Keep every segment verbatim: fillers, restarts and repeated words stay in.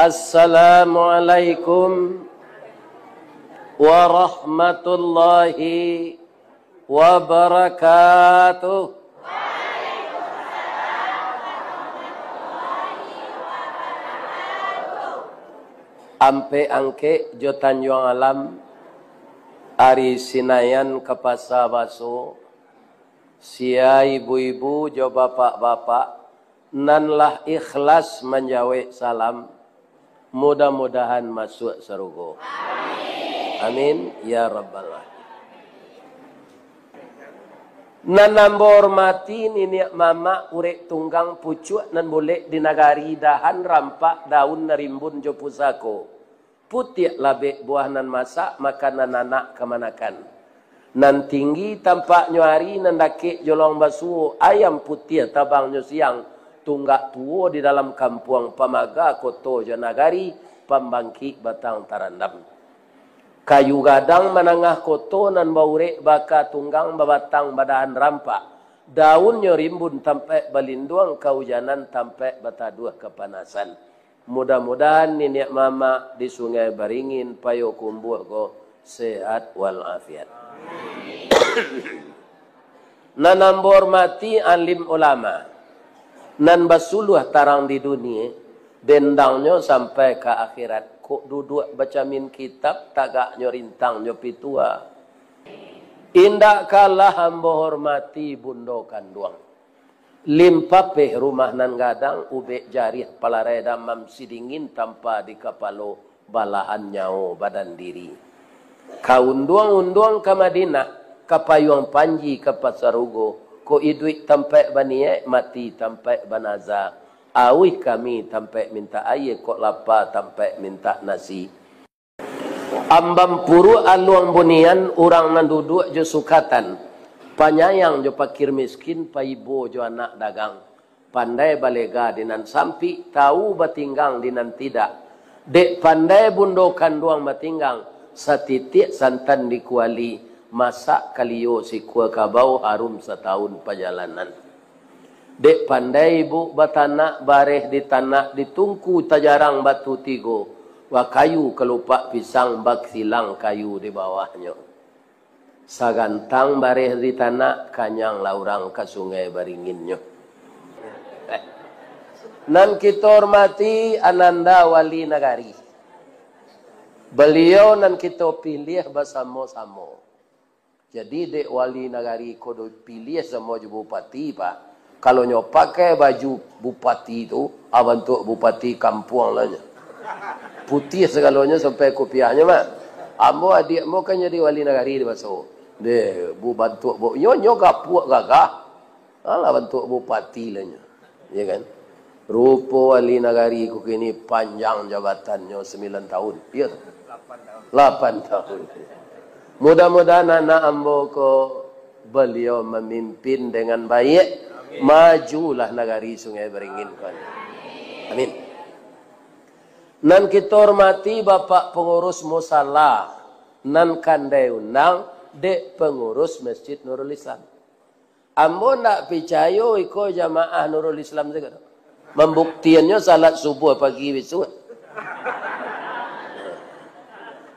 Assalamualaikum warahmatullahi wabarakatuh. Ampek Angkek jo Tanjuang Alam, ari Sinayan ka Pasa Baso, sia ibu-ibu jo bapak-bapak, nan lah ikhlas manjawek salam, mudah-mudahan masuak sarugo. Amin, ya rabbal alamin. Nan ambo hormati niniak mamak urek tunggang pucuak nan bulek di nagari, dahan rampak daun nan rimbun jo pusako. Putiak labek buah nan masak, makanan anak kamanakan. Nan tinggi tampaknyo ari, nan dakek jolong basuo, ayam putiah tabangnyo siang, tunggak tuo di dalam kampuang, pamaga koto jo nagari, pambangkik batang tarandam. Kayu gadang manangah koto, nan baurek baka tunggang, babatang badahan rampak, daunnyo rimbun tampaik balinduang, kaujanan tampaik bataduah kapanasan. Mudah-mudahan niniak mamak di Sungai Baringin, Payokumbuah ko sehat walafiat. Nan ambo hormati alim ulama, nan basuluah tarang di dunia, dendangnyo sampai ka akhirat. Kok duduak bacamin kitab, tagaknyo rintangnyo pitua. Indak kalah ambo hormati bundo kanduang. Limpapeh rumah nan gadang, ubek jariah palarai damam, sidingin tampa di kapalo, balahan nyawo badan diri. Ka unduang-unduang ka Madinah, ka payuang panji ka pasarugo, kok iduik tampaik baniaik, mati tampaik banaza. Auih kami tampaik mintak aia, kok lapa tampaik mintak nasi. Ambam puruak aluang bunian, urang nan duduak jo sukatan, panyayang jo pakir miskin, paibo jo anak dagang. Pandai balega di nan sampik, tau batinggang di nan tidak. Dek pandai bundo kanduang batinggang, satitiak santan di kuali, masak kalio sikua kabau, harum satahun pajalanan. Dek pandai ibuk batanak, bareh di tanak, di tungku tajarang batu tigo, bakayu kalupak pisang, basilang kayu di bawahnyo. Sagantang bareh di tanak, kanyanglah urang ka Sungai Baringinnyo. Nan kito hormati Ananda Wali Nagari. Baliau nan kito piliah basamo-samo. Jadi, dek wali nagari ko dipiliah samo jo bupati, Pak. Kalau nyo pakai baju bupati tu, ah, bantuak bupati kampuang lah nyo. Putiah sagalonyo sampai kupiahnyo mah. Ambo, adiak ambo kan jadi wali nagari di Baso. Deh, bu bantuak bu, nyo, nyo gapuak gagah. Alah, bantuak bupati lah nyo. Ya kan? Rupo wali nagari ko kini panjang jabatannyo sambilan tahun. Iya tu? Lapan tahun. Mudah-mudahan anak ambo ko baliau mamimpin dengan baik. Majulah nagari Sungai Beringin ko. Amin. Nan kito hormati Bapak Pangurus Musala, nan kandai undang dek Pangurus Masjid Nurul Islam. Ambo ndak picayo iko jamaah Nurul Islam sajo tu. Mambuktiannyo salat subuah pagi bisuak.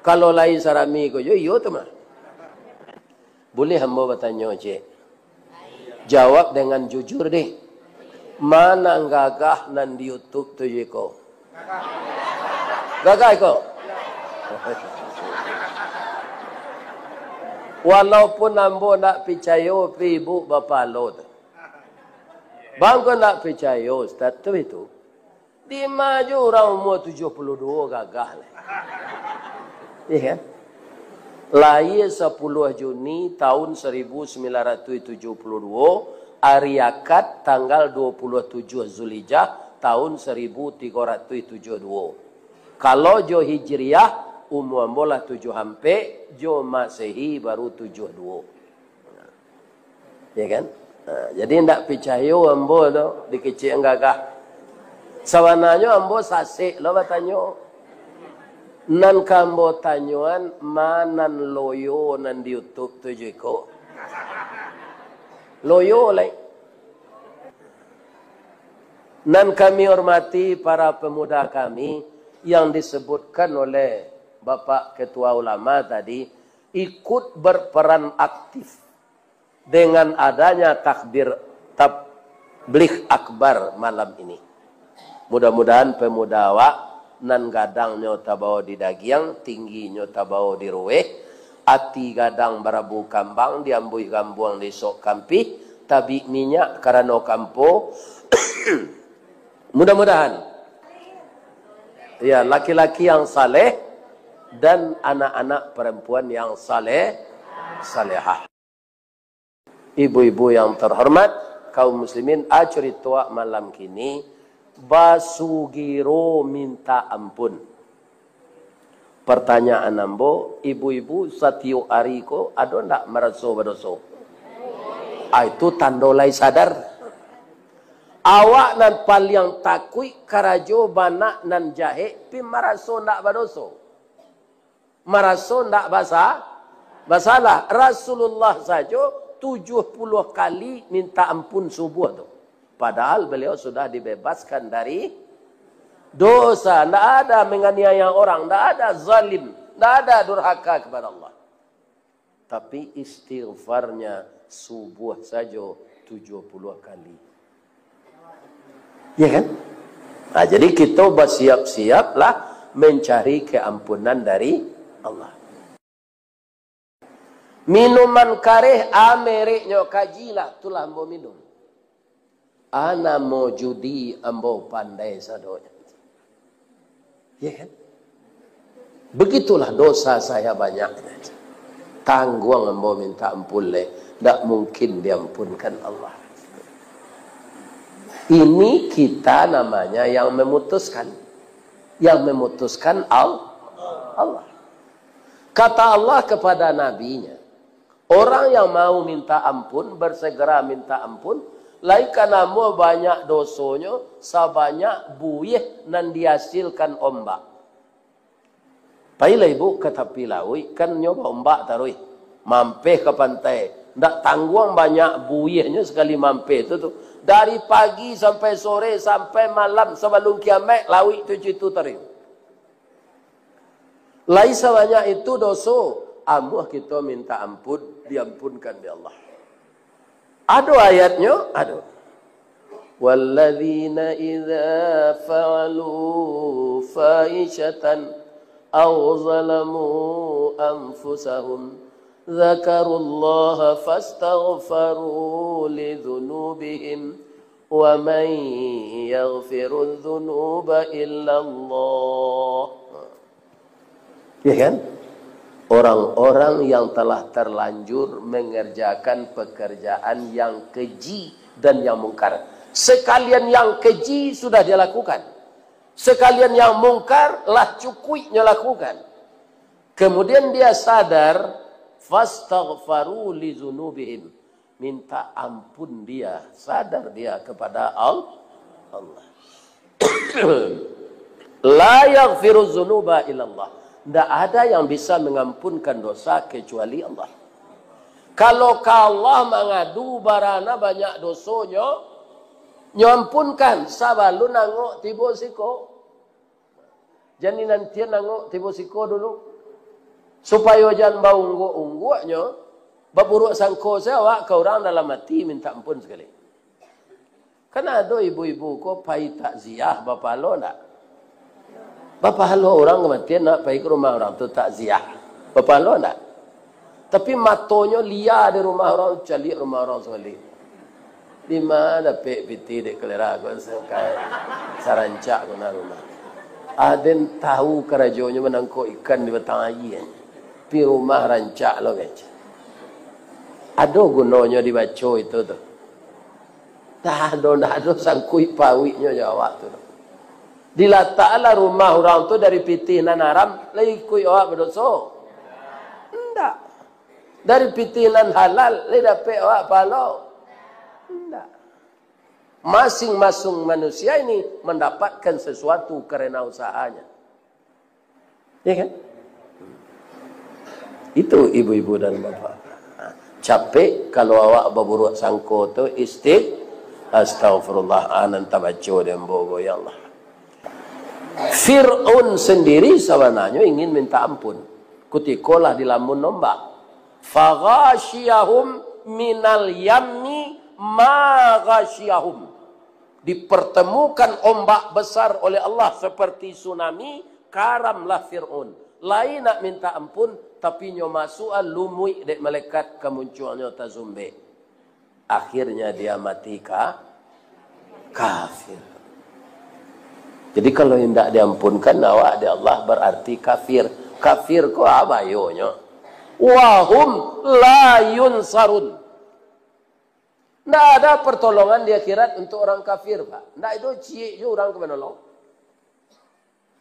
Kalau lai sarami ko jo, iyo tu mah. Buliah ambo batanyo, Cik? Jawab dengan jujur deh. Ma nan gagah nan di YouTube tu, Jiko? Gagah iko? Walaupun ambo ndak picayo, pi ibu bapalo tu. Bangko ndak picayo, Ustaz tu itu. Dima jo urang umua tujuah puluah duo gagah lai. Iya kan? Lahia sapuluah Juni tahun saribu sambilan ratuih tujuah puluah duo, ari Akad tanggal duo puluah tujuah Zulhijjah tahun saribu tigo ratuih tujuah duo. Kalau jo Hijriah, umua ambo lah tujuah ampek, jo Masehi baru tujuah duo. Ya kan? Ha, jadi ndak picayo ambo tu dikecek gagah. Sabananyo ambo sasek lo batanyo. Nan ka ambo tanyoan, ma nan loyo nan di YouTube tu, Jiko? Loyo lai. Nan kami hormati para pemuda kami, yang disebutkan oleh Bapak Ketua Ulama tadi ikut berperan aktif dengan adanya takbir tabligh akbar malam ini. Mudah-mudahan pemuda awak nan gadangnyo tabao di dagiang, tingginyo tabao di ruweh, ati gadang barabu kambang, diambuih gambuang di sok kampih, tabik minyak karano kampo. Mudah-mudahan, ya, laki-laki yang saleh dan anak-anak perempuan yang saleh, salehah. Ibu-ibu yang terhormat, kaum muslimin, a curito malam kini, basugiro minta ampun. Pertanyaan ambo, ibu-ibu satiok ari ko ado ndak maraso badoso? Ah, itu tando lai sadar. Awak nan paliang takuik karajo banak nan jahek, pi maraso ndak badoso. Maraso ndak basa-, basalah. Rasulullah sajo tujuah puluah kali minta ampun subuah tu. Padahal beliau sudah dibebaskan dari dosa. Ndak ada menganiaya orang, ndak ada zalim, ndak ada durhaka kepada Allah. Tapi istighfarnya subuah sajo tujuah puluah kali. Ya kan? Nah, jadi kita bersiap-siaplah mencari keampunan dari Allah. Minuman kareh, a mereknyo, kajilah, tulah ambo minum. A namo judi, ambo pandai sadonyo. Ya kan? Begitulah dosa saya banyak. Tangguang ambo minta ampun leh. Ndak mungkin diampunkan Allah. Ini kita namanya yang memutuskan. Yang memutuskan Al-, Allah. Kata Allah kepada nabinya, orang yang mau minta ampun, bersegera minta ampun, lai ka namuah banyak dosonyo, sabanyak buih nan dihasilkan ombak. Pailah ibu ka tapi lauik, kan nyo baombak taruih. Mampeh ka pantai. Ndak tangguang banyak buihnyo sakali mampeh tu, tu. Dari pagi sampai sore, sampai malam, sabalum kiamaik, lauik tu citu taruih. Lai sabanyak itu doso, amuah kito minta ampun, diampunkan dek Allah. Ado ayatnyo, ado. Walladzina idza fa'alu fahisyatan aw zalamu anfusahum dzakarullaha fastaghfaru lidzunubihim wa man yaghfirudz dzunuba illallah. Ya kan? Orang-orang yang telah terlanjur mengerjakan pekerjaan yang keji dan yang mungkar. Sekalian yang keji sudah dia lakukan. Sekalian yang mungkar lah cukuiknyo lakukan. Kemudian dia sadar, fastaghfaru li dzunubihim. Minta ampun dia, sadar dia kepada Al-, Allah. La yaghfiru dzunuba illallah. Ndak ada yang bisa mengampunkan dosa kecuali Allah. Kalau ka Allah mangadu, barana banyak dosonyo, nyo ampunkan sabalun angok tibo siko. Jan dinantian angok tibo siko dulu, supayo jan baungguak-ungguaknyo, baburuak sangko se awak ka urang dalam ati minta ampun sakali. Kan ado ibu-ibu ko pai takziah, bapahalo ndak? Bapahalo, urang kamatian nak pai ka rumah urang tu takziah. Bapahalo ndak? Tapi matonyo lia di rumah urang, caliak rumah urang sakali. Dima dapek pitih dek kalera ko, sangkai sarancak ko nan rumah. Aden tahu karajonyo manangkok ikan di batang aia. Pi rumah rancak lo kecek. Ado gunonyo dibaco itu tu? Ndak ado, ndak ado sangkuik pauiknyo jo awak tu. Dilataklah rumah urang tu dari pitih nan haram, lai ikuik awak badoso? Ndak. Dari pitih nan halal, lai dapek awak pahalo? Ndak. Masing-masing manusia ini mendapatkan sesuatu karena usahanya. Ya kan? Itu ibu-ibu dan bapak. Capek kalau awak baburuak sangko tu, istig-, astagfirullah, ah, nan tabaco di ambo ko, ya Allah. Fir'aun sendiri sabananyo ingin minta ampun. Kutiko lah dilamun ombak. Faghashiyahum minal yammi ma ghashiyahum. Dipertemukan ombak besar oleh Allah seperti tsunami, karamlah Fir'aun. Lai nak minta ampun, tapi nyo masuak lumuik dek malaikat ka muncuangnyo tazumbek. Akhirnya dia mati ka-, kafir. Jadi kalau indak diampunkan awak dek Allah, berarti kafir. Kafir ko a bayonyo? Wahum la yunsarun. Ndak ada pertolongan di akhirat untuk orang kafir, Pak. Ndak ado ciek juo urang ka manolong.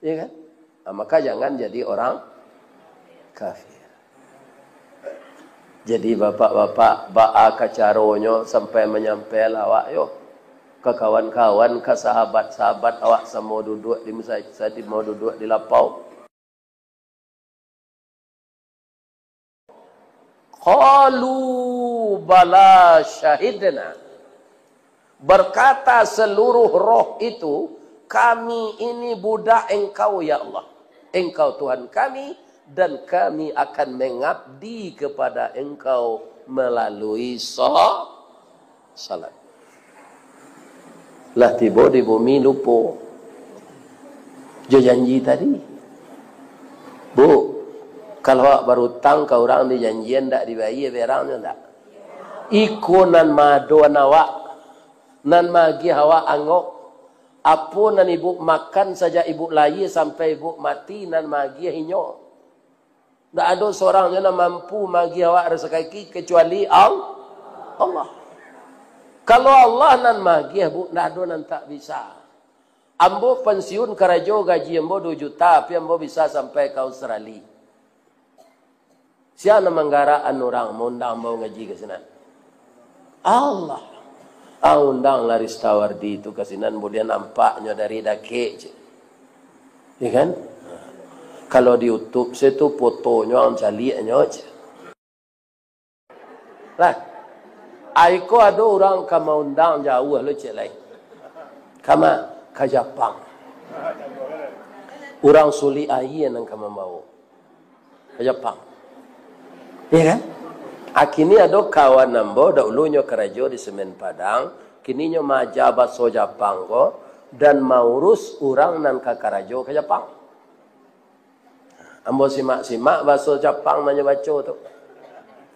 Iya kan? Nah, maka jangan jadi orang kafir. Jadi bapak-bapak, baa ka caronyo sampai manyampai lah awak yo? Ka kawan-kawan, ka sahabat-sahabat awak samo duduak di masajid, samo duduak di lapau. Qalu bala syahidna. Berkata seluruh roh itu, "Kami ini budak Engkau, ya Allah. Engkau Tuhan kami, dan kami akan mengabdi kepada Engkau melalui sa-, salat." Lah tibo di bumi, lupo jo janji tadi. Bu, kalau awak barutang ka urang, dijanjian ndak dibayia, berang nyo ndak? Iko nan maadoan awak, nan maagiah awak angok. Apo nan ibuk makan sajak ibuk layie sampai ibuk mati, nan maagiah inyo. Ndak ado surang nyo nan mampu maagiah awak rasaki kecuali Al-, Allah. Kalau Allah nan maagiah, Bu, ndak ado nan tak bisa. Ambo pensiun karajo, gaji ambo duo juta, tapi ambo bisa sampai ka Australia. Sia nan manggarak an urang, maundang ambo ngaji ka sinan? Allah. Ah, undanglah Ristawardi tu ka sinan, buliah nampaknyo dari dakek, cek. Ya kan? Kalau di YouTube se tu fotonyo, ang caliaknyo, cek. Lah, ai ko ado urang ka maundang jauah lo, cek lai. Kama? Ka Japang. Urang sulik aia nan ka mambawo. Ka Japang. Iya kan? Ah, kini ado kawan ambo, daulunyo karajo di Semen Padang, kininyo maaja baso Japang ko, dan maurus urang nan ka karajo ka Japang. Ambo simak-simak baso Japang nan nyo baco tu.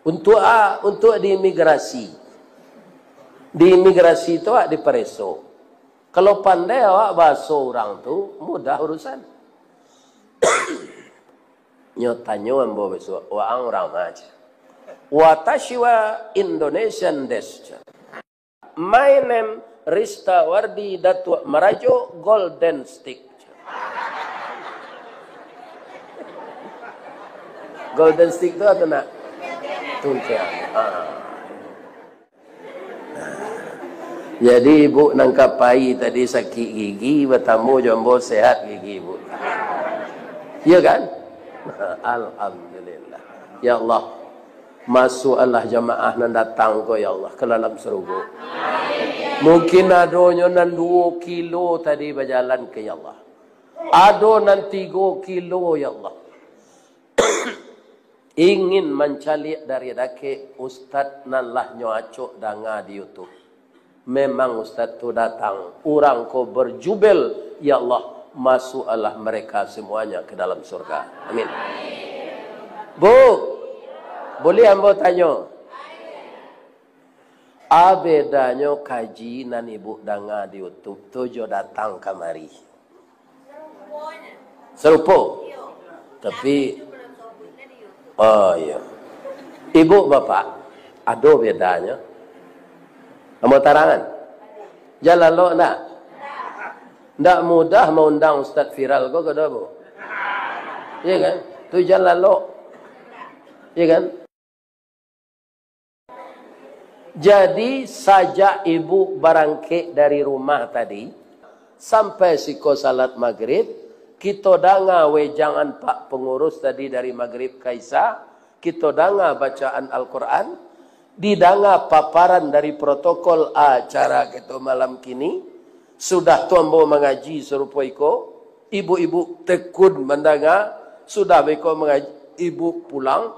Untuak a? Untuak di imigrasi. Di imigrasi tu awak dipareso. Kalau pandai awak baso urang tu, mudah urusan. Nyo tanyo ambo bisuak, "Waang urang ma?" cek. "Watashi wa Indonesian desu," cek. "My name Ristawardi Datuak Marajo Golden Stick," cek. Golden Stick tu apo nak? Tungkiang. Ah. Jadi, ibuk nan ka pai tadi sakik gigi, batamu jo ambo sehat gigi ibuk. Iya kan? Alhamdulillah. Ya Allah, masuakkanlah jamaah nan datang ko, ya Allah, ka dalam sarugo. Mungkin adonyo nan duo kilo tadi bajalan ka, ya Allah. Ado nan tigo kilo, ya Allah. Ingin mancaliak dari dakek ustaz nan lah nyo acok danga di YouTube. Memang ustaz tu datang, urang ko berjubel, ya Allah, masuakkanlah mereka semuanya ke dalam surga. Amin. Bu, buliah ambo tanyo? A bedanyo kaji nan ibuk danga di YouTube tu jo datang kamari? Sarupo. Tapi, oh iyo. Ibuk bapak, ado bedanyo. Ambo tarangan. Jan lalok ndak? Ndak mudah maundang ustaz viral ko, ko dah, Bu? Iya kan? Tu jan lalok. Iya kan? Jadi, sajak ibuk barangkek dari rumah tadi, sampai siko salat magrib, kito danga wejangan pak pangurus tadi dari magrib ka isya, kito danga bacaan Al-Quran, didanga paparan dari protokol acara kito malam kini, sudah tu ambo mangaji sarupo iko, Ibu-ibu tekun mandanga, sudah beko mangaji, ibu pulang,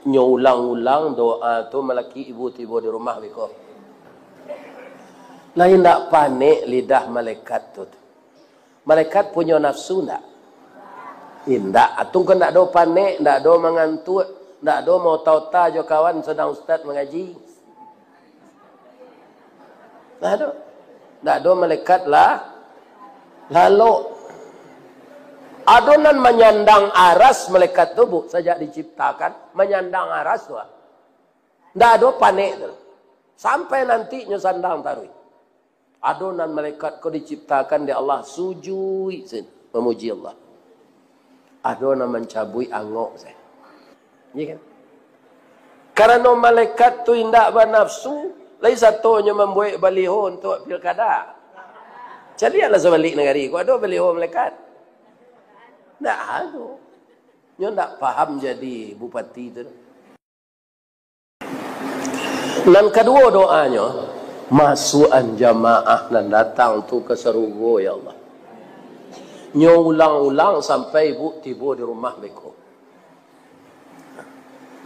nyo ulang-ulang doa tu, malaki ibu tibo di rumah beko. Lah indak panek lidah malaikat tu. Malaikat punyo nafsu ndak? Indak. Atun kan ndak ado panek, ndak ado mangantuak, ndak ado maota-ota jo kawan sadang ustaz mangaji. Ndak ado. Ndak ado malaikat lah lalok. Ado nan manyandang aras malaikat tu, Bu, sajak diciptakan, manyandang aras tu, ah. Ndak ado panek tu. Sampai nanti nyo sandang taruih. Ado nan malaikat ko diciptakan dek Allah, sujuik sen, mamuji Allah. Ado nan mancabuik angok sen. Iya kan? Karano malaikat tu indak banafsu, lai satonyo mambuek baliho untuak pilkada. Caliaklah sabalik nagari, kok ado baliho malaikat? Ndak ado. Nyo ndak paham jadi bupati tu. Nan kaduo doanyo, masuakan jamaah nan datang tu ka sarugo, ya Allah. Nyo ulang-ulang sampai ibu tibo di rumah beko.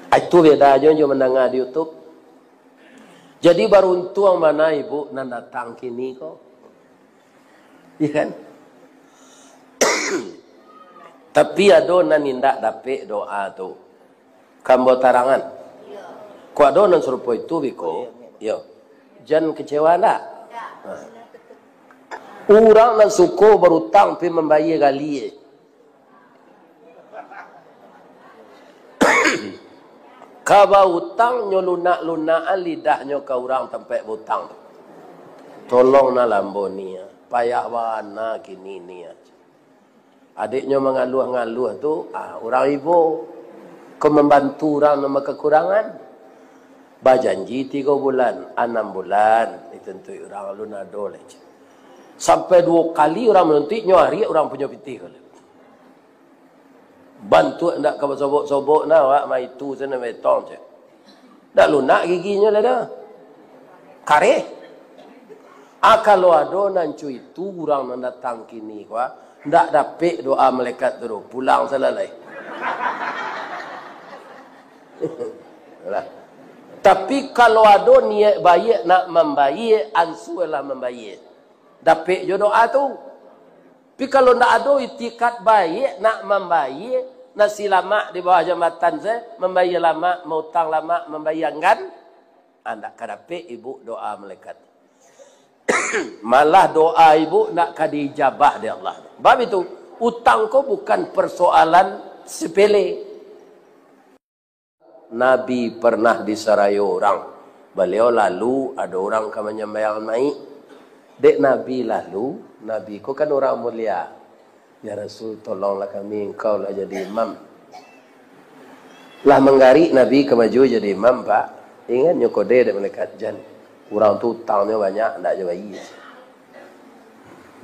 Itu bedanyo jo mandanga di YouTube. Jadi baruntuang bana ibu nan datang kini ko. Iya kan? Tapi ado nan indak dapek doa tu. Ka ambo tarangan. Kok ado nan sarupo itu, biko? Yo. Jan kecewa ndak? Ha. Urang nan suko barutang pi mambayia gali, eh. Ka bautang nyo lunak-lunakan lidahnyo ka urang tampek bautang tu. Tolong nah lambo ni, ah. Payah bana kini ni, ah. Adiknyo mangaluah-ngaluah tu, ah, urang ibo. Ko mambantu urang nan bakakurangan. Bajanji tigo bulan, anam bulan, dituntuik urang alun ado lai. Sampai duo kali urang manuntuik, nyo ariak urang punyo pitih ko. Bantuak ndak ka basobok-sobok nah, awak maitu sana betong cek. Ndak lunak giginyo lah dah. Kareh. Ah, kalau ado nan cuitu urang nan datang kini ko, ah, ndak dapek doa malaikat tu, pulang salalai. Lah. Tapi kalau ado niat baiak nak mambaiak, ansualah mambaiak. Dapek jo doa tu. Tapi kalau ndak ado itikad baiak nak mambaiak, nasi lamak di bawah jambatan se, mambayia lamak, mautang lamak, mambayia anggan, ah, ndak ka dapek ibu doa malaikat. Malah doa ibu ndak ka diijabah dek Allah. Bab itu, utang ko bukan persoalan sepele. Nabi pernah disarayo urang. Baliau lalu, ado urang ka manyambahyang maik. Dek Nabi lalu, Nabi ko kan urang mulia. "Ya Rasul, tolonglah kami, engkau lah jadi imam." Lah manggarik Nabi ka maju jadi imam, Pak. Ingat nyo kode dek malaikat jan. Urang tu utangnyo banyak, ndak jo bayia.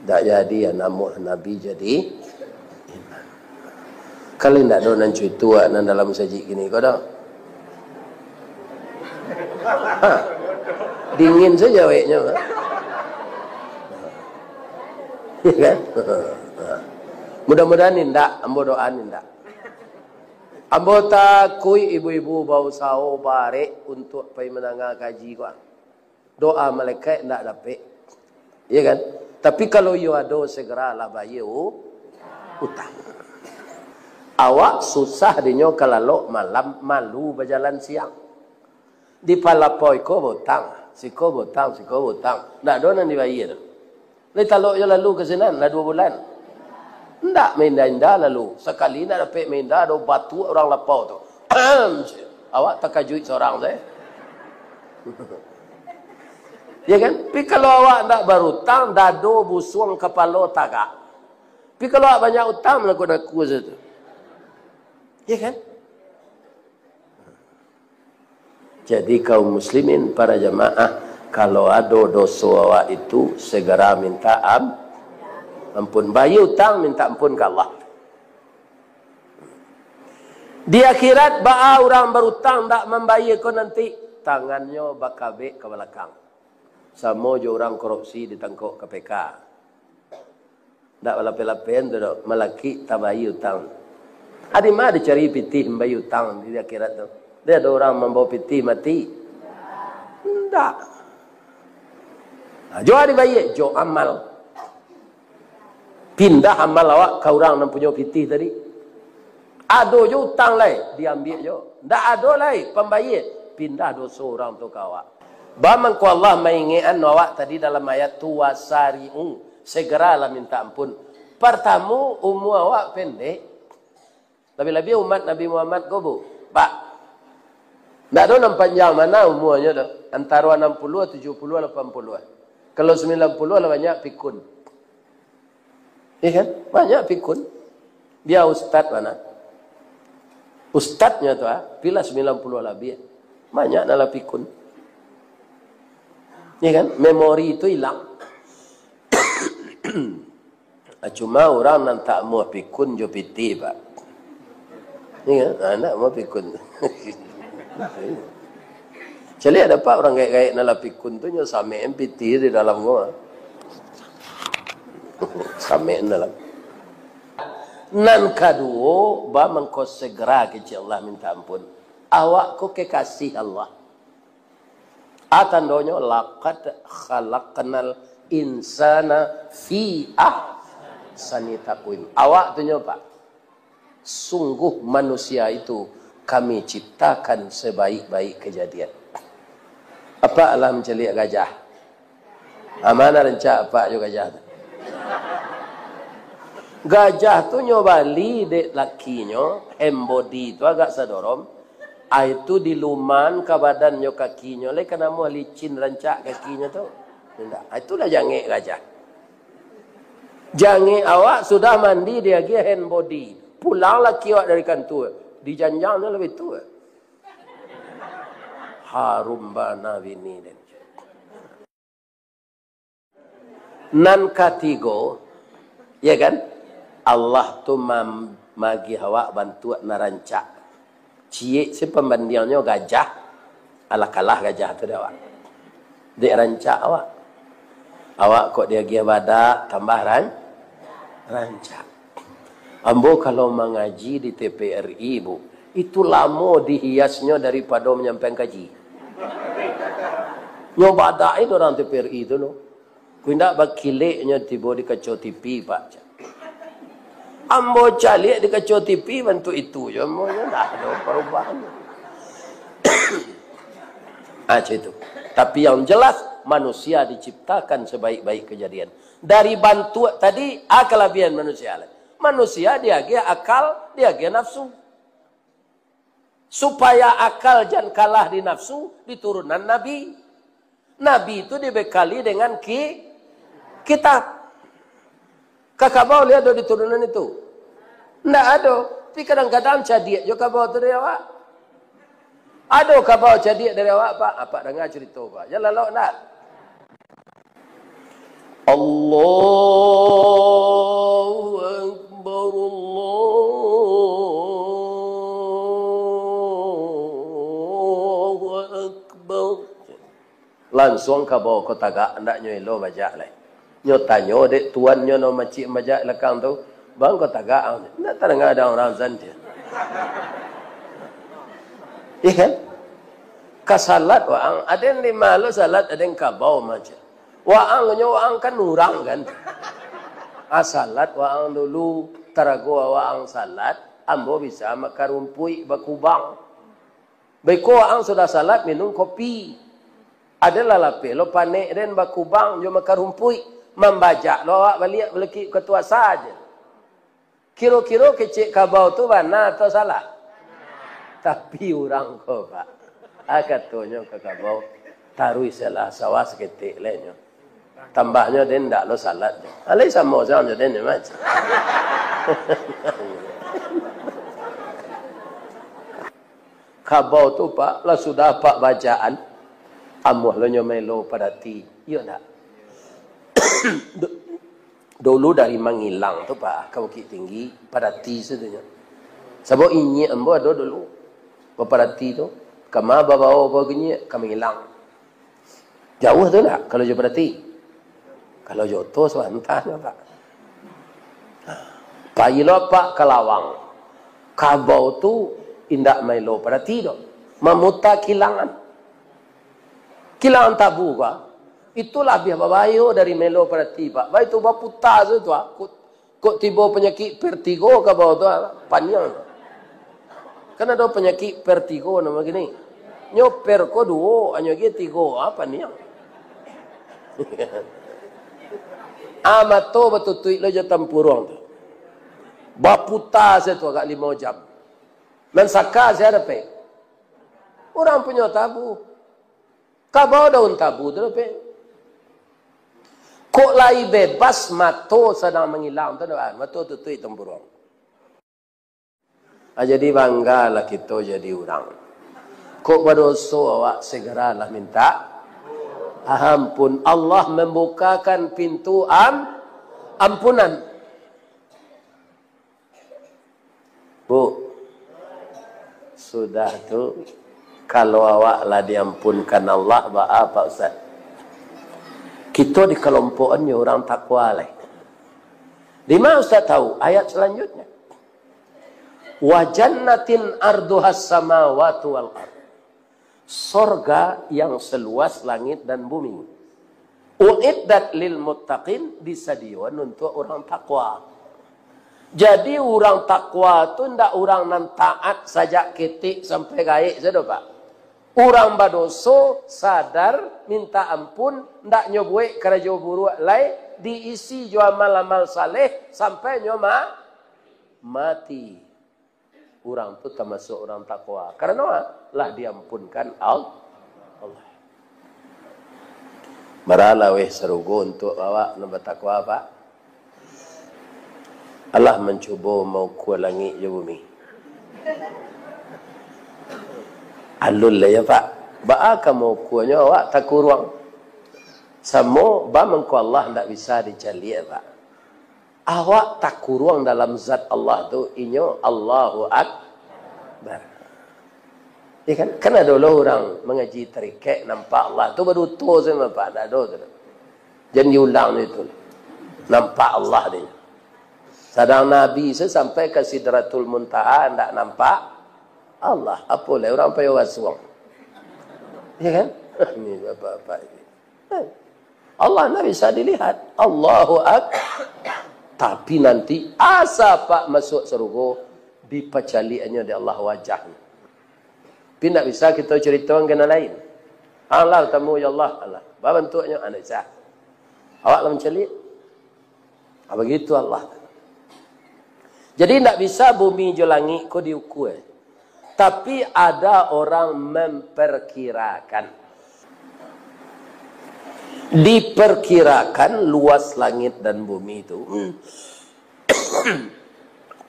Ndak jadi, ya, namuah Nabi jadi imam. Kalau indak ado nan cuitu, ah, nan dalam masajik kini ko dah. Ha. Dingin saja aweknyo, ha. Ya kan? Mudah-mudahan indak, ambo doaan indak. Ambo takuik ibu-ibu bausaho barek untuak pai mandanga kaji ko. Doa malaikat indak dapek. Iya kan? Tapi kalau iyo ado, segeralah bayia u-, utang. Awak susah dinyo ka lalok malam, malu bajalan siang. Di palapau iko bautang, siko bautang, siko bautang. Ndak ado nan dibayia tu. Lai talok jo lalu ka sinan, lah duo bulan. Ndak mainda-inda lalu. Sakali ndak dapek mainda, ado batuak urang lapau tu. Awak takajuik sorang sae. Ya kan? Tapi kalau awak ndak barutang, dado busuang, kapalo tagak. Tapi kalau awak banyak utang, manaku-naku sae tu. Ya kan? Jadi, kaum muslimin, para jamaah, kalau ado doso awak itu, segera minta am-, ampun. Bayia utang, minta ampun ka Allah. Di akhirat, baa urang barutang ndak mambayia ko nanti, tangannyo bakabek ka balakang. Samo jo urang korupsi ditangkok K P K. Ndak balapeh-lapeh tu doh, malakik tabayia utang. Adi ma dicari pitih mambayia utang di akhirat tu? Dek ado urang mambawa pitih mati? Ndak. Nah, jo a dibayia? Jo amal. Pindah amal awak ka urang nan punyo pitih tadi. Ado jo utang lai, diambiak jo. Ndak ado lai pambayia, pindah doso urang tu ka awak. Ba mangko Allah maingekan awak tadi dalam ayat tu, "Wasari'u," segeralah minta ampun. Partamo, umua awak pendek. Labiah-labiah umat Nabi Muhammad ko, Bu. Pak, ndak ado nan panjang bana umuanyo tu. Antaro anam puluah, tujuah puluah, lapan puluah. Kalau sambilan puluah lah banyak pikun. Iya kan? Banyak pikun. Bia ustad bana. Ustadnyo tu, ah, pila sambilan puluah labiah. Banyak nan lah pikun. Iya kan? Memori tu ilang. Ah, cuma urang nan tak amuah pikun jo pitih, Pak. Iya kan? Ah, ndak amuah pikun. Caliak dapek urang gaek-gaek nan lah pikun tu, nyo samekan pitih di dalam ko. Samekan dalam. Nan kaduo, ba mangko segera kecek Allah minta ampun. Awak ko kekasih Allah. A tandonyo, "Laqad khalaqnal insana fi ahsani taqwim." Awak tu nyo, Pak. Sungguh manusia itu Kami ciptakan sebaik-baik kejadian. Apak lah mancaliak gajah. A ma nan rancak apak jo gajah tu? Gajah tu nyo bali dek lakinyo, hand body tu agak sadorom. Ai tu diluman ka badan jo kakinyo, lai ka namuah licin rancak kakinyo tu. Indak. Ai tu lah jangek gajah. Jangek awak sudah mandi diagiah hand body. Pulang laki awak dari kantua, dijanjangnyo labiah tu. Harum bana bini den. Nan katigo, ya kan? Allah tu mam-, magiah awak bantuak nan rancak. Ciek se pambandiangnyo gajah, alah kalah gajah tu dek awak. Dek rancak awak. Awak kok diagiah badak, tambah ran-, rancak. Ambo kalau mangaji di T P R I, Bu, itu lamo dihiasnyo daripado manyampaian kaji. Nyo badak itu urang T P R I tu lo. Kok indak bakileknyo tibo di kaco T V, Pak. Ambo caliak di kaco T V bantuak itu jo, ambo nyo ndak ado parubahan. Ah, cak itu. Tapi yang jelas, manusia diciptakan sebaik-baik kejadian. Dari bantuak tadi, a kalabiahan manusia lah. Manusia diagiah akal, diagiah nafsu. Supaya akal jan kalah di nafsu, diturunan Nabi. Nabi tu dibekali dengan ki-, kitab. Ka kabau lai ado diturunan itu? Ndak ado. Tapi kadang-kadang cadiak jo kabau tu dari awak. Ado kabau cadiak dari awak, Pak? Apak danga carito, Pak. Jan lalok ndak? Allahu Akbar, Allahu Akbar. Lansuang kabau ko tagak, ndak nyo elo bajak lai. Nyo tanyo dek tuannyo nan macik bajak lakang tu, "Bang, ko tagak ang?" Ndak tadanga ado urang azan, jar. Iya kan? Ka salat waang, aden di ma lo salat, aden kabau macik. Waang nyo, waang kan urang kan. A salat waang dulu, tarago waang salat, ambo bisa makan rumpuik bakubang. Beko waang sudah salat minum kopi. Aden lah lapeh lo panek den bakubang jo makan rumpuik. Mambajak lo awak baliak balekik ka tu asa je. Kiro-kiro kecek kabau tu bana atau salah? Tapi urang ko, Pak, a katonyo ka kabau, "Taruih salah sawah saketek lai nyo. Tambahnyo den ndak lo salat nyo." Alai samo sajo jo den nyo, Mas. Kabau tu, Pak, lah sudah apak bajaan, amuah lo nyo maelo padati. Iyo ndak? Du-, dulu dari Mangilang tu, Pak, ka Bukittinggi, padati sajo nyo. Sabab inyiak ambo ado dulu, bapadati tu. Ka ma babao ko inyiak? Ka Mangilang. Jauah tu ndak, kalau jo padati? Kalau jo oto, sabanta nyo, Pak. Pai lo apak ka lawang. Kabau tu indak maelo parati doh. Mamuta kilangan. Kilangan tabu ka? Itu labiah babahayo dari maelo parati, Pak. Baitu baputa sajo tu, ah. Kok, kok tibo panyakik vertigo kabau tu, ah, paniang. Kan ado panyakik vertigo namo kini. Nyo ver ko duo, anyo ge tigo, ah, paniang. Ah, mato batutuik lo jo tampuruang tu. Baputa sajo tu agak limo jam. Nan saka sia dapek? Urang punyo tabu. Kabau daun tabu tu dapek. Kok lai bebas mato sadang mangilang tu, ah, mato tutuik tampuruang. Ah, jadi banggalah kito jadi urang. Kok badoso awak, segeralah minta ampun. Allah mambukakan pintu am-, ampunan. Bu, sudah tu, kalau awak lah diampunkan Allah, baa, Pak Ustaz? Kito di kelompok ni urang takwa lai. Di ma Ustaz tahu? Ayat selanjutnya. "Wa jannatin arduhas samawati wal ard." Sorga yang seluas langit dan bumi. "Uiddat lil muttaqin", disadiyoan untuak urang takwa. Jadi, urang takwa tu ndak urang nan taat sajak ketek sampai gaek sajo, Pak. Urang badoso, sadar, minta ampun, ndak nyo buek karajo buruak lai, diisi jo amal-amal saleh sampai nyo ma-, mati. Urang tu tamasuak urang takwa. Karano lah diampunkan Al-, Allah. Bara laweh sarugo untuak awak nan batakwa, Pak? Allah mancubo maukua langik jo bumi. Alun lah ya, Pak. Baa ka maukuanyo, awak takuruang. Samo ba mangko Allah ndak bisa dicaliak, Pak. Awak takuruang dalam zat Allah tu, inyo Allahu Akbar. Ya kan? Kan ado lo urang mangaji tarikek, nampak Allah tu baduto sajo nampak, ndak ado tu. Jan diulang itu. Nampak Allah tu. Sadang Nabi se sampai ka Sidratul Muntaha ndak nampak Allah. Apo lai urang payo basuang. Ya kan? Ini bapak-bapak ini. Allah ndak bisa dilihat. Allahu Ak-, tapi nanti asa Pak masuak sarugo, dipacaliaknyo dek Allah wajahnyo. Tapi ndak bisa kito caritokan ka nan lain. Alah tamu, ya Allah, alah. Babantuaknyo, ah, ndak bisa. Awak lah mancaliak. Ah, bagitu Allah. Jadi, ndak bisa bumi jo langik ko diukua. Tapi, ada orang memperkirakan. Diperkirakan luas langit dan bumi itu.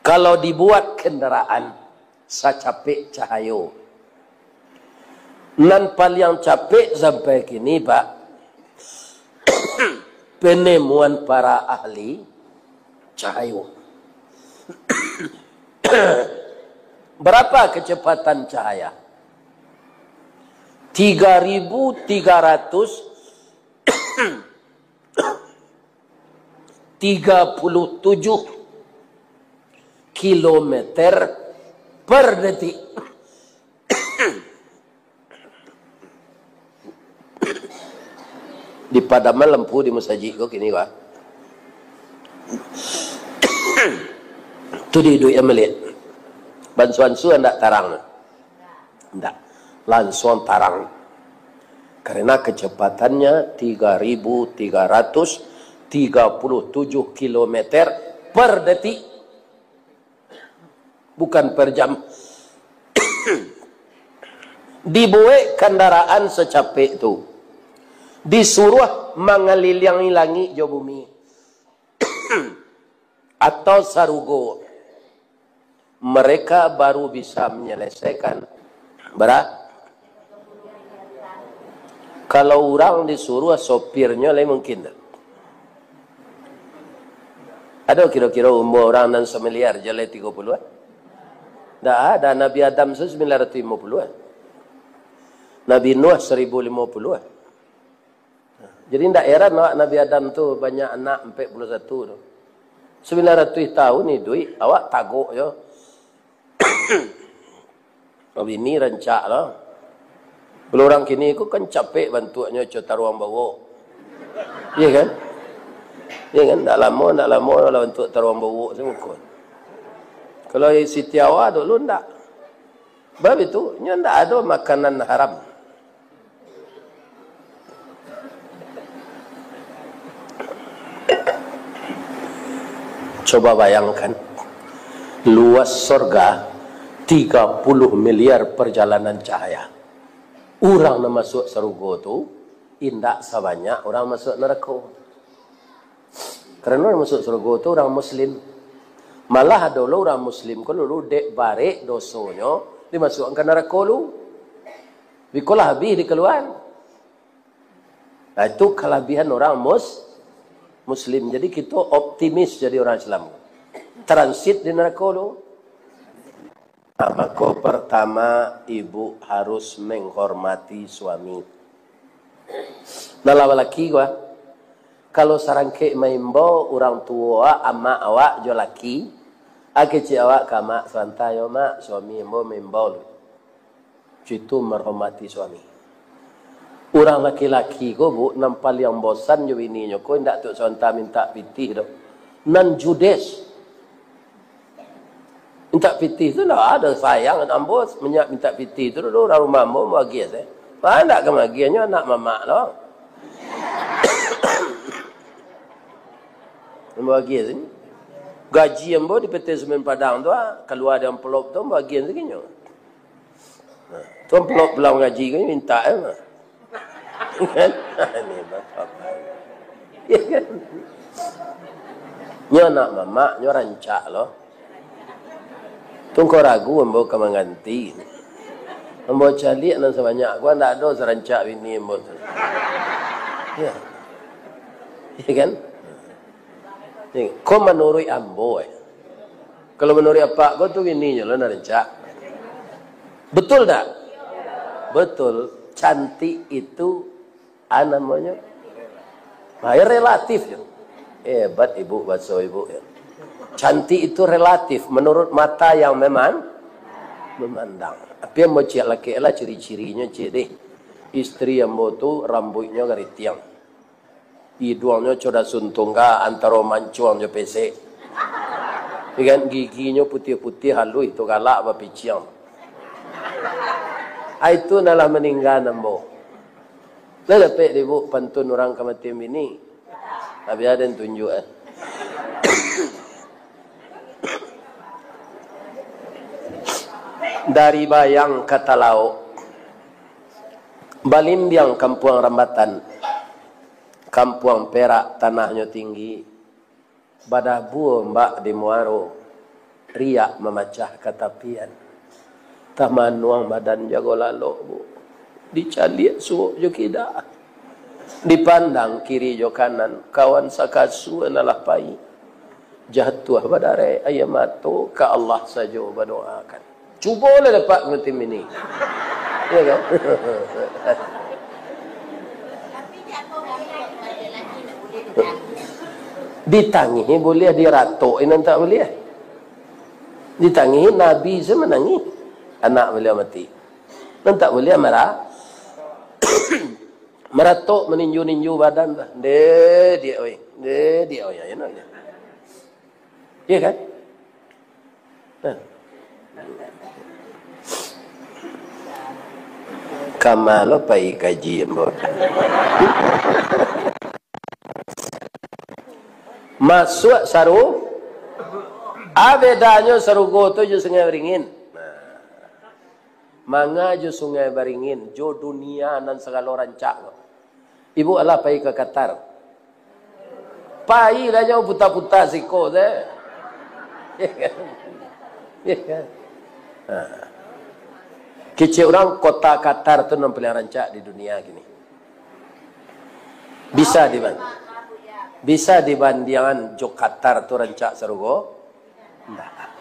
Kalau dibuat kendaraan, sacapek cahayo. Nan paliang capek sampai kini, Pak, penemuan para ahli cahayo. Berapa kecepatan cahaya? Tiga ribu tiga ratus tiga puluh tujuh kilometer per detik. Dipadaman lampu di masajik ko kini, Pak. Tu di iduik yang melihat. Bansuan su ndak tarang. Ndak. Lansuang tarang. Karena kecepatannya tiga ribu tiga ratus tiga puluh tujuh kilometer per detik. Bukan per jam. Dibuek kandaraan sacapek tu. Disuruah mangaliliangi langik jo bumi. Atau sarugo. Mereka baru bisa menyelesaikan. Bara? Kalau urang disuruah, sopirnyo lai mungkin tu. Ado kiro-kiro umua urang nan samiliar jalai tigo puluah? Ndak ada. Nabi Adam tu sambilan ratuih limo puluah. Nabi Nuh saribu limo puluah. Jadi, ndak heran awak Nabi Adam tu banyak anak ampek puluah satu tu. Sambilan ratuih tahun iduik, awak tagok jo. Bini rancak lah. Kalau urang kini ko kan capek bantuaknyo, co taruang bawok. Iya kan? Iya kan? Ndak lamo, ndak lamo lah bantuak taruang bawok se muko. Kalau Siti Hawa dulu ndak. Sebab itu, nyo ndak ado makanan haram. Coba bayangkan, luas sorga tiga puluh miliar perjalanan cahaya. Urang nan masuak sarugo tu indak sabanyak urang masuak narako. Karano nan masuak sarugo tu urang muslim. Malah ado lo urang muslim ko dulu dek barek dosonyo dimasuakkan ka narako lu. Bikolah habih dikaluaan. Nah, itu kalabihan orang mus-, muslim. Jadi, kito optimis jadi orang Islam. Transit di narako lu. Nah, mako, pertama, ibu harus menghormati suami. Nah, lah balaki ko, kalau sarangkek maimbau urang tuo awak, amak awak jo laki, a kecek awak ka amak, "Sabanta yo, Mak, suami ambo maimbau." Cuitu marhormati suami. Urang laki-laki ko, Bu, nan paliang bosan jo bininyo ko, indak tu sabanta mintak pitih doh. Nan judes. Mintak pitih tu lah ado sayang, ambo minyak mintak pitih tu dulu, urang rumah ambo maagiah se. Wah, indak ka maagiahnyo anak mamak lo. Ambo agiah sini. Gaji ambo di P T Semen Padang tu, ah, kalua di amplop tu, ambo agiah sakinyo. Nah, tu amplop pulang gaji ko mintak, eh, mah. Kan? Ini bapak. Ya kan? Nyo anak mamak, nyo rancak lo. Tu ngko ragu ambo ka mangganti. Ambo caliak nan sabanyak ko, ndak ado sarancak bini ambo tu. Ya. Ya kan? Ya. Ko manuruik ambo, eh. Kalau manuruik apak ko tu bininyo lo nan rancak. Betul tak? Betul. Cantik itu, ah, namonyo, nah, ya, relatif, ya. Hebat ibu, baso ibu, ya. Cantik itu relatif, menurut mata yang meman-, memandang. Tapi ambo ciek lakek lah ciri-cirinyo, ciek deh. Istri ambo tu rambuiknyo garitiang. Iduangnyo coda suntung ka antaro mancuang jo pesek. Ikan giginyo putiah-putiah haluih tu galak bapiciang. Ai tu nan lah maningga ambo. Lah dapek dek ibu pantun urang kamatian bini. Tapi ada yang tunjuk, eh. Dari Bayang ka Talaok, balimbiang kampuang Rambatan. Kampuang Perak tanahnyo tinggi, badabua ombak di muaro, riak mamacah ka tapian. Tamanuang badan jago lalok, Bu. Dicaliak suok jo kida. Dipandang kiri jo kanan, kawan sakasua nan lah pai. Jatuah badarek aia mato, ka Allah sajo badoakan. Cubolah dapek musim ini. Ya kan? Ditangihi buliah, diratok nan tak buliah. Ditangihi, Nabi se manangih. Anak baliau mati. Nan tak buliah mara-, maratok, maninju-ninju badan tu. Deh, diak, oi. Deh, diak, oi. Ayo, nak. Ya kan? Nah. Kama lo pai kaji ambo. Masuak saru-, a bedanyo sarugo tu jo Sungai Beringin. Nah. Manga jo Sungai Baringin, jo dunia nan sagalo rancak ko. Ibu alah pai ka Qatar. Pailah jauah puta-puta siko se. Ya kan? Ya kan? Ha. Kecek urang kota Qatar tu nan paliang rancak di dunia kini. Bisa diban-, bisa dibandiangan jo Qatar tu rancak sarugo? Ndak.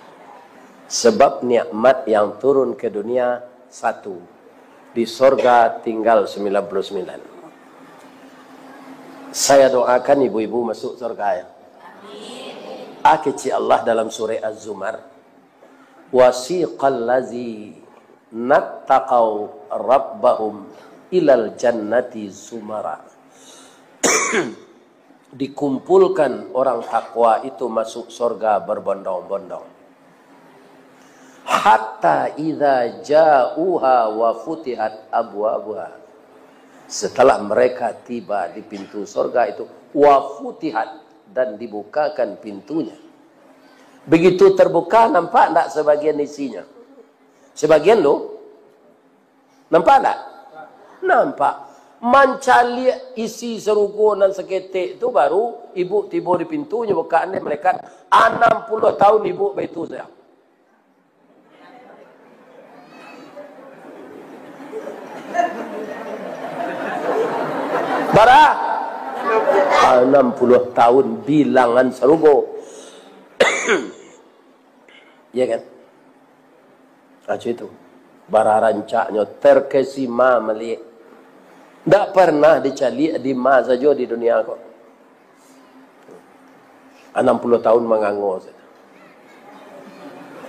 Sebab nikmat yang turun ke dunia satu. Di sorga tinggal sembilan puluh sembilan. Saya doakan ibu-ibu masuk sorga, ya. A kecil Allah dalam surah Az-Zumar, "Wasiqal lazina taqau rabbahum ilal jannati zumara." Dikumpulkan orang takwa itu masuk sorga berbondong-bondong. "Hatta idza ja'uha wa futihat abwabuha." Setelah mereka tiba di pintu sorga itu, wa futihat, dan dibukakan pintunya. Begitu terbuka, nampak ndak sebagian isinya? Sebagian lo. Nampak ndak? Nampak. Mancaliak isi sarugo nan saketek tu, baru ibu tibo di pintu, nyo bukaan dek malaikat. Anam puluah tahun ibu baitu sajo. Bara? Anam puluah tahun bilangan sarugo. Ya kan? Macam itu. Bara rancaknyo, terkesima maliek. Ndak pernah dicaliak di ma sajo di dunia ko. Anam puluah tahun mangango sajo.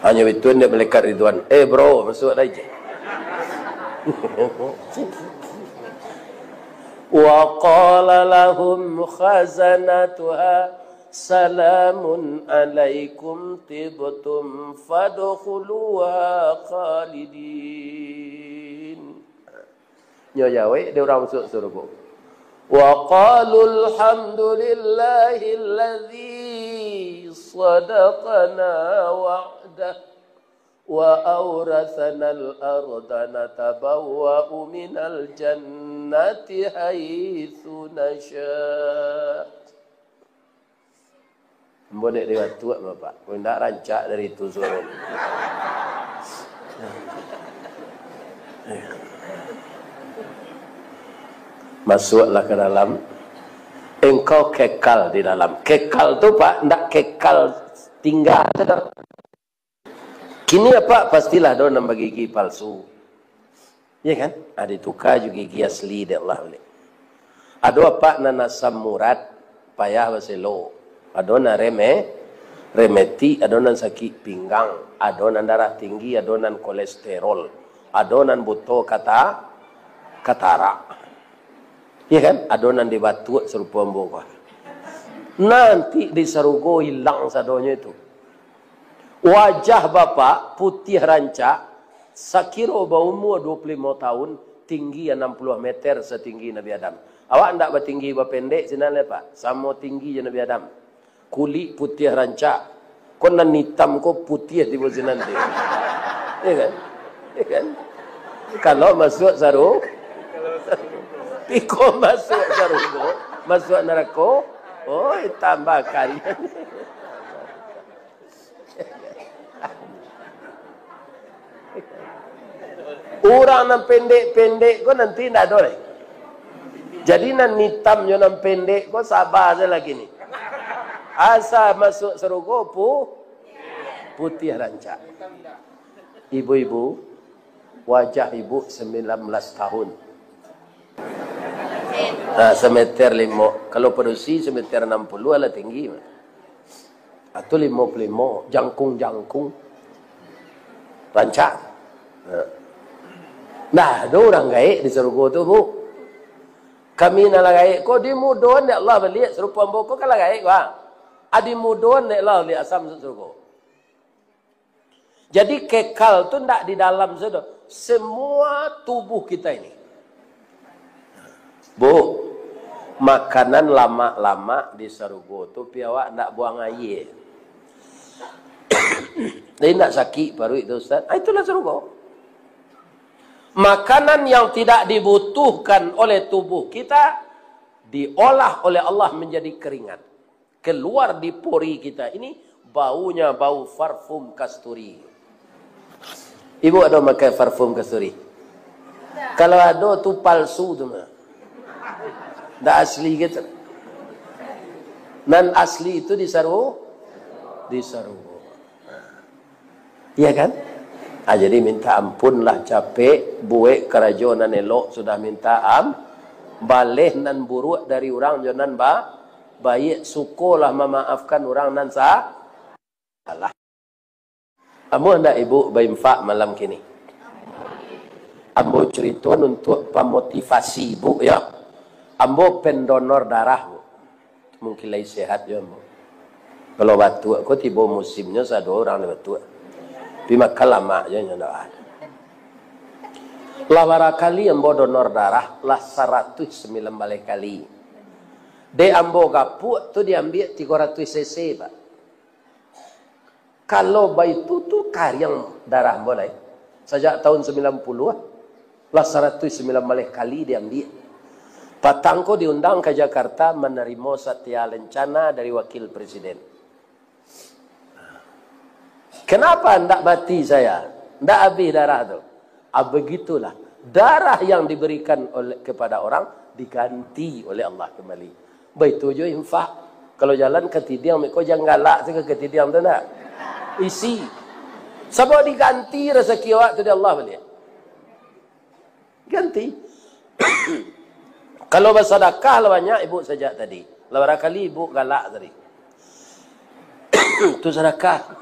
Hanyo bituan dek malaikat Ridwan. "Eh, bro, masuak lai je." "Wa qala lahum khazanatuha salamun alaikum tibtum fadkhuluha khalidin." Nyo jawek dek urang masuak sarugo. "Wa qalu alhamdulillahilladzi sadaqana wa'dah wa auratsanal arda natabawwa'u minal jannati haitsu nasya'." Ambo dek di Batuak, Bapak. Kok indak rancak dari itu suaro. Masuaklah ka dalam. Engkau kekal di dalam. Kekal tu, Pak, ndak kekal tingga tu doh. Kini, Pak, pastilah ado nan bagigi palsu. Ya kan? Ah, dituka jo gigi asli dek Allah baliak. Ado apak nan asam urat, payah baselo. Ado nan reme-, remetik, ado nan sakik pinggang, ado nan darah tinggi, ado nan kolesterol, ado nan buto kata-, katarak. Ya kan? Ado nan di Batuak sarupo ambo ko. Nanti di sarugo ilang sadonyo itu. Wajah bapak putiah rancak, sakiro baumua dua puluah limo tahun, tinggi anam puluah meter satinggi Nabi Adam. Awak ndak batinggi bapendek sinan lai, Pak. Samo tinggi jo Nabi Adam. Kulik putiah rancak. Ko nan itam ko putiah tibo sinan tu. Ya kan? Ya kan? Kalau masuak saru-, iko masuak sarugo, masuak narako, oi, tambah kali. Urang nan pendek-pendek ko nanti ndak ado lai. Jadi nan itam jo nan pendek ko saba se lah kini. Asa masuak sarugo pu-, putiah rancak. Ibu-ibu, wajah ibu sembilan belas tahun. Nah, semeter limo. Kalau padusi semeter enam puluh lah tinggi. Atau limo puluh limo, jangkung-jangkung. Rancak. Nah. Nah, ado urang gaek di sarugo tu, Bu. Kami nan lah gaek ko dimudoan dek Allah baliak, sarupo ambo ko kan lah gaek, Pak. Ah, dimudoan dek Allah baliak asa masuak sarugo. Jadi, kekal tu ndak di dalam sajo, semua tubuh kita ini. Bu, makanan lamak-lamak di sarugo tu, pi awak ndak buang aia. Jadi, ndak sakik paruik tu, Ustaz. Ah, itulah sarugo. Makanan yang tidak dibutuhkan oleh tubuh kita, diolah oleh Allah menjadi keringat. Keluar di pori kita ini, baunya bau parfum kasturi. Ibu ado makai parfum kasturi? Kalau ado, tu palsu tu mah. Ndak asli gitu. Nan asli itu di saru-, di sarugo. Iya kan? Ah, jadi minta ampunlah capek, buek karajo nan elok sudah minta am-, baleh nan buruak dari urang jo nan ba-, baiak, sukolah mamaafkan urang nan sa-, Amuah ndak ibu bainfak malam kini? Ambo carito untuak pamotivasi ibu, yo. Ambo pendonor darah, Bu. Mungkin lai sehat jo ambo. Kalau batuak ko tibo musimnyo, sado urang lai batuak. Tapi makan lamak jo nyo ndak ado. Lah bara kali ambo donor darah, lah saratuih sambilan baleh kali. Dek ambo gapuak tu diambiak tigo ratuih cc, Pak. Kalau baitu tu kariang darah ambo lai. Sajak tahun sambilan puluah, lah saratuih sambilan baleh kali diambiak. Patang ko diundang ka Jakarta manarimo satya lencana dari wakil presiden. Kenapa ndak mati saya? Ndak abih darah tu? Ah, begitulah. Darah yang diberikan oleh, kepada orang, diganti oleh Allah kembali. Baitu jo infak. Kalau jalan katidiang, miko jan galak sajo katidiang tu, ndak? Isi. Sabab diganti rasaki awak tu dek Allah baliak. Ganti. Kalau basadakah lah banyak ibu sajak tadi. Lah bara kali ibu galak tadi. Tu sadakah.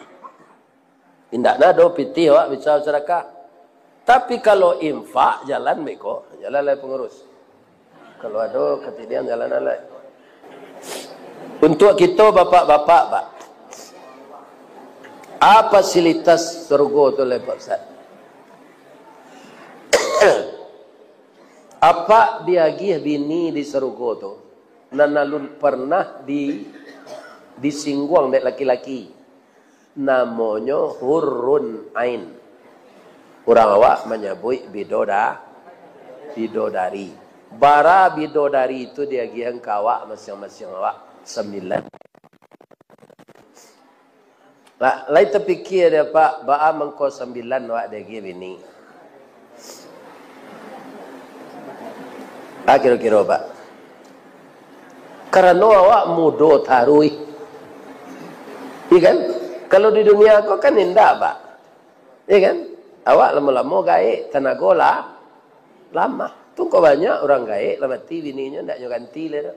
Indak nado pitih awak bisa sadakah. Tapi kalau infak, jalan beko, jalan lai pangurus. Kalau ado katidiang, jalan lai. Untuak kito bapak-bapak, Pak, a fasilitas sarugo tu lai, Pak Ustaz? Apak diagiah bini di sarugo tu, nan alun parnah di, disingguang dek laki-laki. Namonyo hurun ain. Urang awak manyabuik bidoda-, bidodari. Bara bidodari tu diagiahan ka awak masiang-masiang awak? Sambilan. Lah, lai tapikia dek apak, baa mangko sambilan awak diagiah bini? Ah, kiro-kiro, Pak. Karano awak mudo taruih. Iya kan? Kalau di dunia ko kan indak, Pak. Iya kan? Awak lamo-lamo gaek, tanago lah lamah. Tu ko banyak urang gaek lah mati, bininyo ndak nyo ganti lai doh.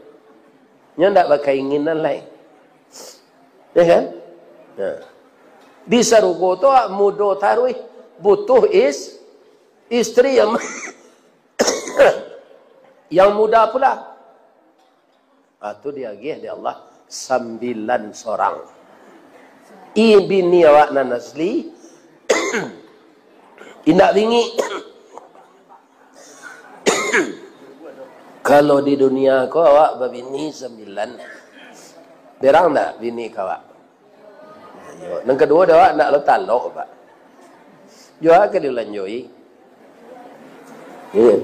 Nyo ndak bakainginan lai. Iya kan? Nah. Di sarugo tu awak mudo taruih, butuh is-, istri yang yang muda pula. Ah, tu diagiah dek Allah sambilan sorang. I bini awak nan asli, indak bingik. Kalau di dunia ko awak babini sambilan, berang ndak bini ka awak? Yo, nan kaduo dek awak ndak lo talok, Pak. Yo, ka dilanjoi. Iya.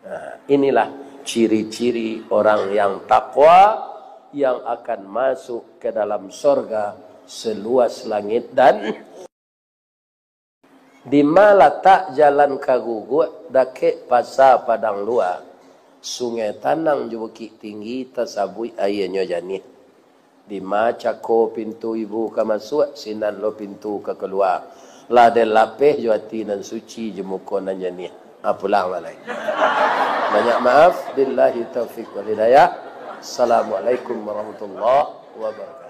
Nah, inilah ciri-ciri orang yang takwa yang akan masuk ke dalam sorga seluas langit dan dima latak jalan ka guguak, dakek pasa Padang Lua, sungai Tanang jo Bukik Tinggi, tasabuik aianyo janiah. Dima cako pintu ibu ka masuak, sinan lo pintu ka kalua. Lah den lapeh jo ati nan suci, jo muko nan janiah. Ah, pulang lah lai. Banyak maaf. Billahi taufiq wal hidayah. Assalamualaikum warahmatullahi wabarakatuh.